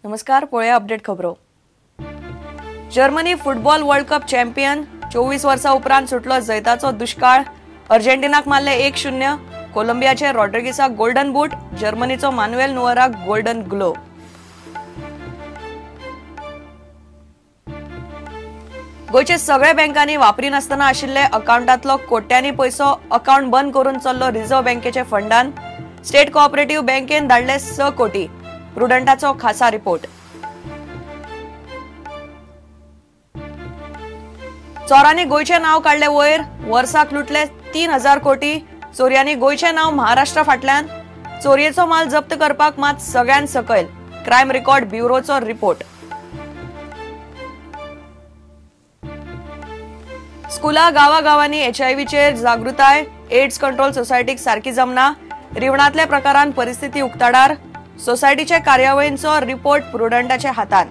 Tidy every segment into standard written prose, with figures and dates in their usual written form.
नमस्कार, पळोवया अपडेट खबरो. Germany football world cup champion, 24 वर्सां उपरांत सुटलो जैताचो दुश्काळ. अर्जेंटिनाक मारले 1-0. कोलंबियाचे रॉड्रिगीसाक गोल्डन बूट, जर्मनीचो मानुएल नुअराक गोल्डन ग्लो. गोंयचे सगळ्या बँकांनी वापरिनासतना आशिल्ले अकाउंटांतलो कोट्यांनी पयसो अकाउंट बंद करून चल्लो रिझर्व्ह बँकेचे फंडान. स्टेट कोऑपरेटिव्ह बँकेन धाडले 6 कोटी. प्रुडंटाचो खासा रिपोर्ट. चोरांनी गोंयचें नांव काडलें वयर, वर्साक लुटले 3000 कोटी. चोरयांनी गोंयचें नांव महाराष्ट्रा फाटल्यान. चोरयेचो माल जप्त करपाक मात सगळ्यान सकयल. क्रायम रेकॉर्ड ब्युरोचो रिपोर्ट. स्कुला गांवागांवांनी एचआयव्हीचेर जागृताय. एड्स कंट्रोल सोसायटीक सारकी जमना. रिवणांतल्या प्रकारान परिस्थिती उक्ताडार. सोसायटीच्या कार्यावळींचो रिपोर्ट प्रुडंटाच्या हातान.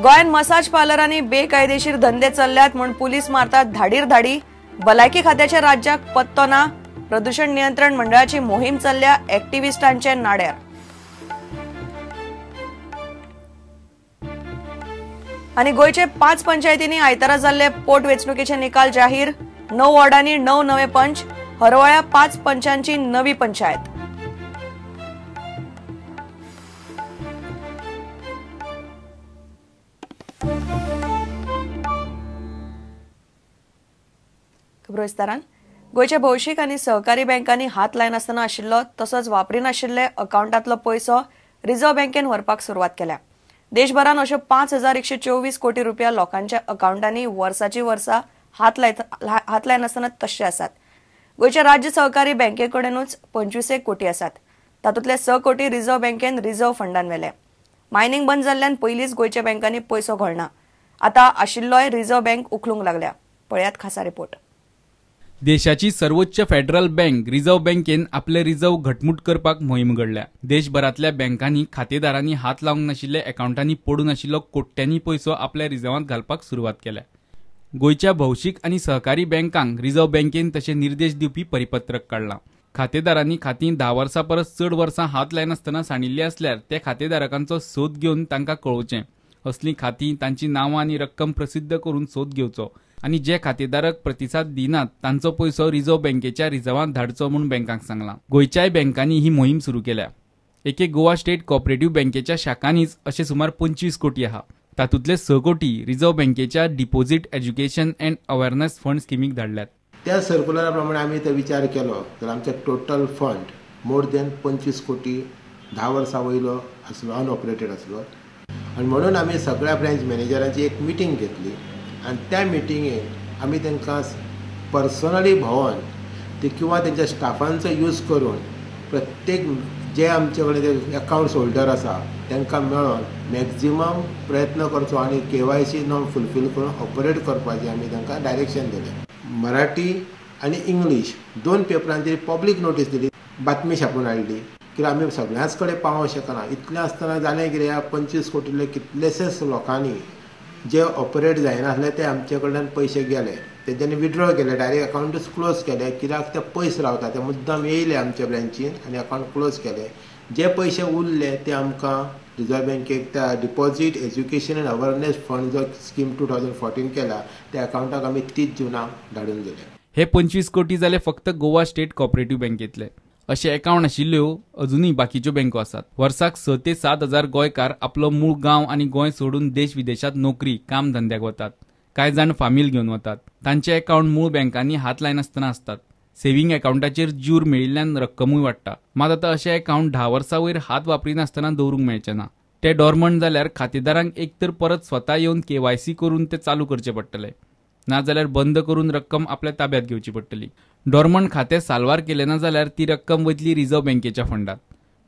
गोंयांत मसाज पार्लरांनी बेकायदेशीर धंदे चल्ल्यात म्हूण पुलीस मारतात धाडीर धाडी. भलायकी खात्याच्या राज्याक पत्तो ना. प्रदूषण नियंत्रण मंडळाची मोहीम चल्ल्या एक्टिविस्टांच्या नाड्यार. आनी गोंयचे 5 पंचायतींनी आयतारा जाल्ले पोटवेंचणुकेचे निकाल जाहीर. 9 वॉर्डांनी 9 नवे पंच. हरवळ्या 5 पंचांची नवी पंचायत. खबरो विस्तारान. गोंयच्या भौशीक आनी सहकारी बँकांनी हात लायनासतना आशिल्लो तसोच वापरिनाशिल्ले अकाउंटांतलो पयसो रिझर्व्ह बँकेन व्हरपाक सुरवात केल्या. देशभरान अश्यो 5124 कोटी रुपया लोकांच्या अकाउंटांनी वर्साची वर्सा हात लायनासतना तश्शे आसात. गोंयच्या राज्य सहकारी बँकेकडेनूच 25 कोटी आसात. तातूंतले 6 कोटी रिझर्व्ह बँकेन रिझर्व्ह फंडान व्हेले. मायनिंग बंद जाल्ल्यान पयलींच गोंयच्या बँकांनी पयसो घोळना. आतां आशिल्लोय रिझर्व्ह बँक उखलूंक लागल्या. पळयात खासा रिपोर्ट. देशाची सर्वोच्च फेडरल बँक रिझर्व्ह बँकेन आपले रिझर्व्ह घटमूट करपाक मोहीम घडल्या. देशभरांतल्या बँकांनी खातेदारांनी हात लावंक नाशिल्ले अकाउंटांनी पडून आशिल्लो कोट्यांनी पयसो आपल्या रिझर्वांत घालपाक सुरवात केल्या. गोंयच्या भौशीक आनी सहकारी बँकांक रिझर्व्ह बँकेन तशे निर्देश दिवपी परिपत्रक काडलां. खातेदारांनी खातीं 10 वर्सां परस चड वर्सां हात लायनासतना सांडिल्ली आसल्यार त्या खातेदारकांचो सोद घेवन तांकां कळोवचें. असलीं खातीं तांची नांवां आनी रक्कम प्रसिद्ध करून सोद घेवचो आनी जे खातेधारक प्रतिसाद दिनात तांचो पयसो रिझर्व्ह बँकेच्या रिझर्वांत धाडचो म्हूण बँकांक सांगलां. गोंयच्याय बँकांनी ही मोहीम सुरू केल्या. एके गोवा स्टेट कोऑपरेटिव्ह बँकेच्या शाखांनीच अशे सुमार 25 कोटी आहा. तातूंतले 6 कोटी रिझर्व्ह बँकेच्या deposit education and awareness fund स्किमीक धाडल्यात. त्या सर्क्युलरा प्रमाणे आमी ते विचार केलो तर आमचे टोटल फंड मोर दॅन 25 कोटी 10 वर्सां वयलो आसलो, अनऑपरेटेड आसलो. आनी म्हणून आमी सगळ्या ब्रँच मॅनेजरांची एक मिटींग घेतली आनी त्या मिटिंगेक आमी तांकां पर्सनली भोंवन ते किंवा तेंच्या स्टाफांचो यूज करून प्रत्येक जे आमचे कडेन अकाउंट्स होल्डर आसा तांकां मेळोन मॅक्झिमम प्रयत्न करचो आनी केवायसी नॉर्म फुलफील करून ऑपरेट करपाचें आमी तांकां डायरेक्शन दिलें. मराठी आनी इंग्लीश 2 पेपरांचेर पब्लीक नोटीस दिली, बातमी छापून हाडली की आमी सगळ्यांच कडेन पावोंक शकना. इतलें आसतना जालें कितें, ह्या 25 कोटींतले कितलेशेच लोकांनी जे ऑपरेट जायनासले ते आमचे कडल्यान पयशे गेले, तेंच्यांनी विड्रॉ केले, डायरेक्ट अकाउंटूच क्लोज केले. कित्याक ते पयस रावता, ते मुद्दाम येयले आमच्या ब्रँचीन आनी अकाउंट क्लोज केले. जे पयशे उरले ते आमकां रिझर्व्ह बँकेक त्या deposit education and awareness fund जो स्कीम 2014 केला त्या अकाउंटाक आमी 30 जूनाक धाडून दिले. हे 25 कोटी जाले फक्त गोवा स्टेट कोऑपरेटिव्ह बँकेतले. अशे अकाउंट आशिल्ल्यो अजुनूय बाकीच्यो बँको आसात. वर्साक 6 ते 7 हजार गोंयकार आपलो मूळ गांव आनी गोंय सोडून देश विदेशात नोकरी काम धंद्याक वतात. कांय जाण फामील घेवन वतात. तांचे अकाउंट मूळ बँकांनी हात लायनासतना आसतात. सेव्हिंग अकाउंटाचेर ज्यूर मेळिल्ल्यान रक्कमूय वाडटा. मात आतां अशे अकाउंट 10 वर्सां वयर हात वापरिनासतना दवरूंक मेळचे ना. ते डॉर्मंट जाल्यार खातेदारांक एक तर परत स्वता येवन केवायसी करून ते चालू करचे पडटले, नाजाल्यार बंद करून रक्कम आपल्या ताब्यात घेवची पडटली. डॉर्मंट खातें साल्वार केलें ना जाल्यार ती रक्कम वयतली रिझर्व्ह बँकेच्या फंडात.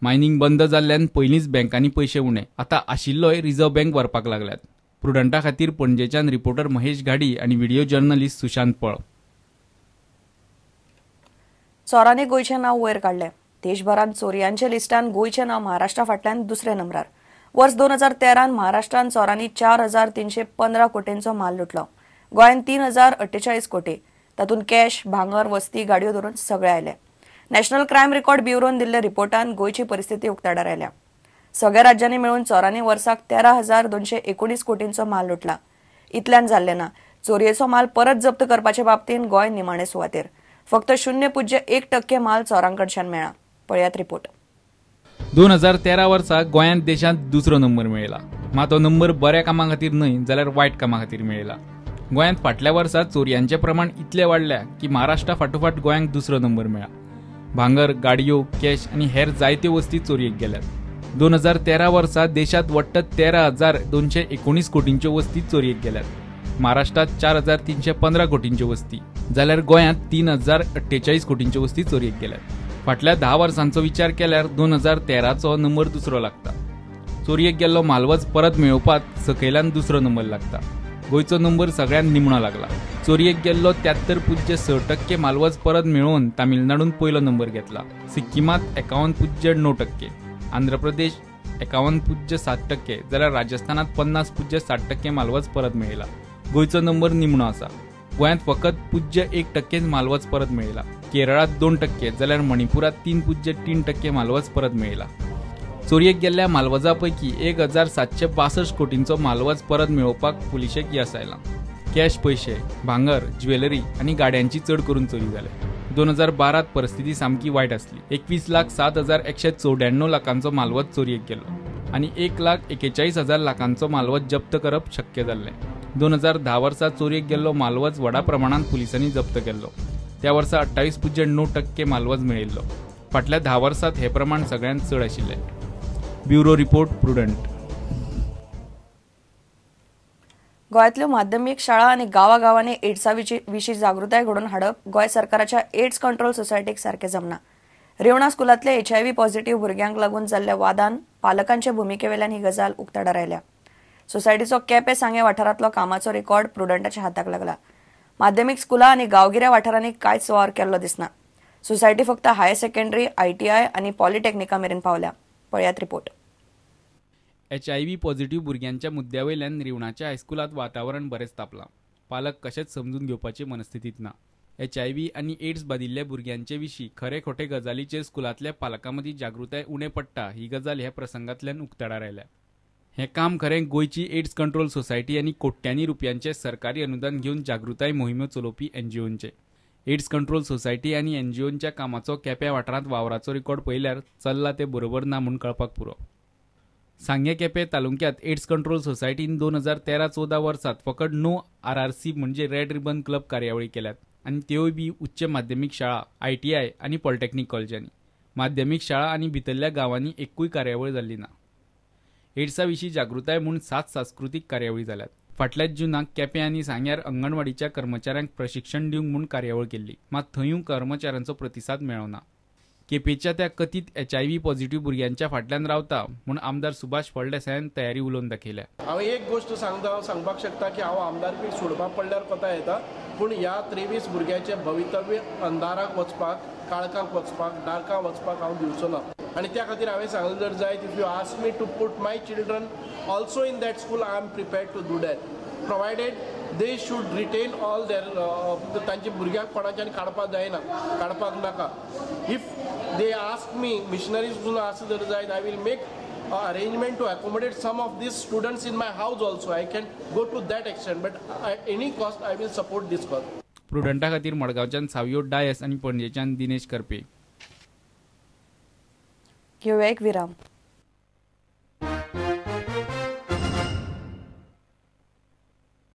मायनिंग बंद जाल्ल्यान पयलींच बँकांनी पयशे उणे, आतां आशिल्लोय रिझर्व्ह बँक व्हरपाक लागल्यात. प्रुडंटा खातीर पणजेच्यान रिपोर्टर महेश घाडी आनी व्हिडिओ जर्नलिस्ट सुशांत पळ. चोरांनी गोंयचें नांव वयर काडलें. देशभरांत चोरयांच्या लिस्टान गोंयचें नांव महाराष्ट्रा फाटल्यान दुसऱ्या नंबरार. वर्स 2013 महाराष्ट्रान चोरांनी 4315 कोटींचो माल लुटलो. गोंयांत 3048 कोटी. तातूंत कॅश, भांगर, वस्ती, गाडयो धरून सगळे आयले. नॅशनल क्रायम रेकॉर्ड ब्युरोन दिल्ल्या रिपोर्टान गोंयची परिस्थिती उक्ताडार आयल्या. सगळ्या राज्यांनी मेळून चोरांनी वर्साक 13,219 कोटींचो माल लुटला. इतल्यान जाल्लें ना, चोरयेचो माल परत जप्त करपाचे बाबतींत गोंय निमाणे सुवातेर. फक्त 0.1% माल चोरांकडच्यान मेळ्ळा. पळयात रिपोर्ट. 2013 वर्सा गोंयांत देशांत दुसरो नंबर मेळ्ळा. मात तो नंबर बऱ्या कामां खातीर न्हय जाल्यार वायट कामां खातीर मेळ्ळा. गोंयांत फाटल्या वर्सा चोरयांचें प्रमाण इतलें वाडल्या की महाराष्ट्रा फाटोफाट गोंयांक दुसरो नंबर मेळ्ळा. भांगर, गाडयो, कॅश आनी हेर जायत्यो वस्ती चोरयेक गेल्यात. 2013 वर्सा देशांत वट्ट 13,219 कोटींच्यो वस्ती चोरयेक गेल्यात. महाराष्ट्रांत 4,315 कोटींच्यो वस्ती जाल्यार गोंयांत 3,048 कोटींच्यो वस्ती चोरयेक गेल्यात. फाटल्या 10 वर्सांचो विचार केल्यार 2013चो नंबर दुसरो लागता. चोरयेक गेल्लो मालवज परत मेळोवपाक सकयल्यान दुसरो नंबर लागता. गोंयचो नंबर सगळ्यांत निमणो लागला. चोरयेक गेल्लो 73.6% मालवज परत मेळोवन तामिळनाडून पयलो नंबर घेतला. सिक्किमांत 51.9%, आंध्र प्रदेश 51.7% जाल्यार राजस्थानांत 50.7% मालवज परत मेळयला. गोंयचो नंबर निमणो आसा. गोंयांत फकत 0.1% मालवज परत मेळयला. केरळांत 2% जाल्यार मणिपुरांत 3.3% मालवज परत मेळयला. चोरयेक गेल्ल्या मालवजा पैकी 1,762 कोटींचो मालवज परत मेळोवपाक पुलिशेक येस आयलां. कॅश पयशे, भांगर, ज्वेलरी आनी गाड्यांची चड करून चोरी जाल्या. 2012 परिस्थिती सामकी वायट आसली. 21,07,194 लाखांचो मालवज चोरयेक गेलो आनी 1,41,000 लाखांचो मालवज जप्त करप शक्य जाल्लें. 2010 वर्सा चोरयेक गेल्लो मालवज व्हडा प्रमाणांत पुलिसांनी जप्त केल्लो. त्या वर्सा 28.9% मालवज मेळिल्लो. फाटल्या 10 वर्सांत हें प्रमाण सगळ्यांत चड आशिल्लें. Bureau report, Prudent. गोंयांतल्यो माध्यमीक शाळा आनी गांवागांवांनी एड्सा विशीं जागृताय घडोवन हाडप गोंय सरकाराच्या एड्स कंट्रोल सोसायटीक सारकें जमना. रेवणा स्कुलांतल्या HIV positive भुरग्यांक लागून जाल्ल्या वादान पालकांचे भुमिकेवेल्यान ही गजाल उक्ताडार आयल्या. सोसायटीचो केपें सांगें वाठारांतलो कामाचो रेकॉर्ड प्रुडंटाच्या हाताक लागला. माध्यमीक स्कुलां आनी गांवगिऱ्या वाठारांनी कांयच वावर केल्लो दिसना. सोसायटी फक्त हायर सेकंडरी, ITI आनी पॉलिटेक्निका मेरेन पावल्या. पळयात रिपोर्ट. HIV positive भुरग्यांच्या मुद्द्या वयल्यान रिवणाच्या हायस्कुलांत वातावरण बरेंच तापलां. पालक कशेंच समजून घेवपाचे मनस्थितींत ना. HIV आनी एड्स बादिल्ल्या भुरग्यांचे विशीं खरे खोटे गजालीचेर स्कुलांतल्या पालकां मदीं जागृताय उणें पडटा ही गजाल ह्या प्रसंगांतल्यान उक्ताडार आयल्या. हें काम खरें गोंयची एड्स कंट्रोल सोसायटी आनी कोट्यांनी रुपयांचें सरकारी अनुदान घेवन जागृताय मोहिम्यो चलोवपी NGOंचे. एड्स कंट्रोल सोसायटी आनी NGOंच्या कामाचो केप्यां वाठारांत वावराचो रिकॉर्ड पळयल्यार चल्ला तें बरोबर ना म्हूण कळपाक पुरो. सांगें केपें तालुक्यांत एड्स कंट्रोल सोसायटीन 2013-14 वर्सात फकत 9 RRC म्हणजे रेड रिबन क्लब कार्यावळी केल्यात आनी त्योय बी उच्च माध्यमीक शाळा, ITI आनी पॉलिटेक्नीक कॉलेजांनी. माध्यमीक शाळा आनी भितरल्या गांवांनी एकूय कार्यावळ जाल्ली ना. एड्सा विशीं जागृताय म्हूण 7 सांस्कृतीक कार्यावळी जाल्यात. फाटल्याच जुनाक केपें आनी सांग्यार अंगणवाडीच्या कर्मचाऱ्यांक प्रशिक्षण दिवंक म्हूण कार्यावळ केल्ली, मात थंयूय कर्मचाऱ्यांचो प्रतिसाद मेळना. केपेंच्या त्या कथीत HIV positive भुरग्यांच्या फाटल्यान रावता म्हूण आमदार सुभाष फळदेसायान तयारी उलोवन दाखयल्या. हांव एक गोश्ट सांगता, सांगपाक शकता की हांव आमदारकी सोडपाक पडल्यार कोता येता, पूण ह्या 23 भुरग्यांचें भवितव्य अंधाराक वचपाक, काळखाक वचपाक, डार्काक वचपाक हांव दिवचो ना. आनी त्या खातीर हांवें सांगलें जर जायत, if you ask me to put my children also in that school, I am prepared to do that, provided they should retain all their तांच्या भुरग्यांक कोणाच्यान काडपाक जायना, काडपाक नाका. If they ask me, missionaries सुद्दां आसा जर जायत, I will make arrangement to accommodate some of these students in my house also. I can go to that extent, but at any cost I will support this cause. प्रुडंटा खातीर मडगांवच्यान सावियो डायस आनी पणजेच्यान दिनेश करपे. घेवया एक विराम.